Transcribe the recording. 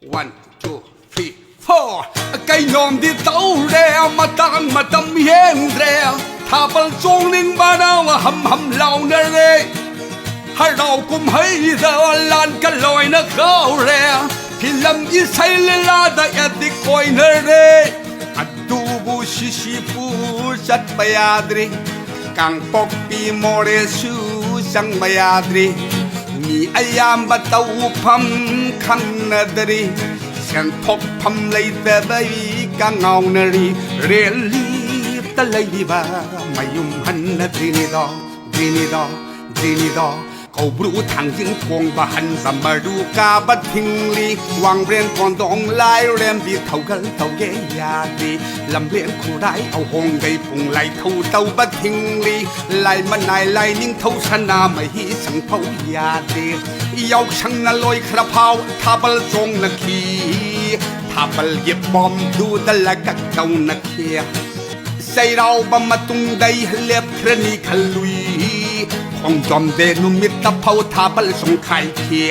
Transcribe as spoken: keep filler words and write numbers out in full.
One, two, three, four. ꯀꯩꯅꯣꯝꯗꯤ ꯇꯧꯔꯦ, ꯃꯇꯥꯡ ꯃꯇꯝ ꯌꯦꯡꯗ꯭ꯔꯦ꯫ ꯊꯥꯕꯜ ꯆꯣꯡꯅꯤꯡꯕꯅ ꯍꯝ ꯍꯝ ꯂꯥꯎꯅꯔꯦ꯫ ꯍꯔꯥꯎ ꯀꯨꯝꯍꯩꯗ ꯂꯥꯟꯒ ꯂꯣꯏꯅ ꯀꯥꯎꯔꯦ꯫ ꯐꯤꯂꯝ ꯏꯁꯩ ꯂꯤꯂꯥꯗ ꯑꯦꯗꯤꯛ ꯑꯣꯏꯅꯔꯦ꯫ ꯑꯗꯨꯕꯨ ꯁꯤꯁꯤꯄꯨꯔ ꯆꯠꯄ ꯌꯥꯗ꯭ꯔꯤ꯫ ꯀꯥꯡꯄꯣꯛꯄꯤ ꯃꯣꯔꯦꯁꯨ ꯆꯪꯕ ꯌꯥꯗ꯭ꯔꯤ꯫ ꯃꯤ ꯑꯌꯥꯝꯕ ꯇꯧꯐꯝ ꯈꯪꯅꯗ꯭ꯔꯤ꯫ ꯁꯦꯟꯊꯣꯛꯐꯝ ꯂꯩꯇꯕꯩ ꯀꯉꯥꯎꯅꯔꯤ꯫ ꯔꯤꯂꯤꯐꯇ ꯂꯩꯔꯤꯕ ꯃꯌꯨꯝ ꯍꯟꯅꯗ꯭ꯔꯤꯅꯤꯗꯣ, ꯗ꯭ꯔꯤꯅꯤꯗꯣ, ꯗ꯭ꯔꯤꯅꯤꯗꯣ꯫ ꯀꯧꯕ꯭ꯔꯨ ꯊꯥꯡꯖꯤꯡ ꯀꯣꯡꯕ ꯍꯟꯕ ꯃꯔꯨ ꯀꯥꯕ ꯊꯤꯡꯂꯤ꯫ ꯋꯥꯡꯕ꯭ꯔꯦꯟ ꯀꯣꯟꯗꯣꯡ ꯂꯥꯏꯔꯦꯝꯕꯤ ꯊꯧꯒꯜ ꯇꯧꯒꯦ ꯌꯥꯗ꯭ꯔꯤ꯫ ꯂꯝꯂꯦꯟ ꯈꯨꯔꯥꯏ ꯑꯍꯣꯡꯒꯩ ꯄꯨꯡ ꯂꯥꯏꯊꯧ ꯇꯧꯕ ꯊꯤꯡꯂꯤ꯫ ꯂꯥꯏ ꯃꯅꯥꯏ ꯂꯥꯏ ꯅꯤꯡꯊꯧ ꯁꯅꯥꯃꯍꯤ ꯁꯪꯐꯧ ꯌꯥꯗꯦ꯫ ꯌꯥꯎꯁꯪꯅ ꯂꯣꯏꯈ꯭ꯔ ꯐꯥꯎ ꯊꯥꯕꯜ ꯆꯣꯡꯅꯈꯤ꯫ ꯊꯥꯕꯜꯒꯤ ꯕꯣꯝꯗꯨꯗ ꯂꯒꯛ ꯇꯧꯅꯈꯤ꯫ ꯆꯩꯔꯥꯎꯕ ꯃꯇꯨꯡꯗꯩ ꯂꯦꯞꯈ꯭ꯔꯅꯤ ꯈꯜꯂꯨꯏ꯫ ꯈꯣꯡꯖꯣꯝ ꯗꯦ ꯅꯨꯃꯤꯠꯇ ꯐꯧ ꯊꯥꯕꯜ ꯆꯣꯡꯈꯥꯏꯈꯤ꯫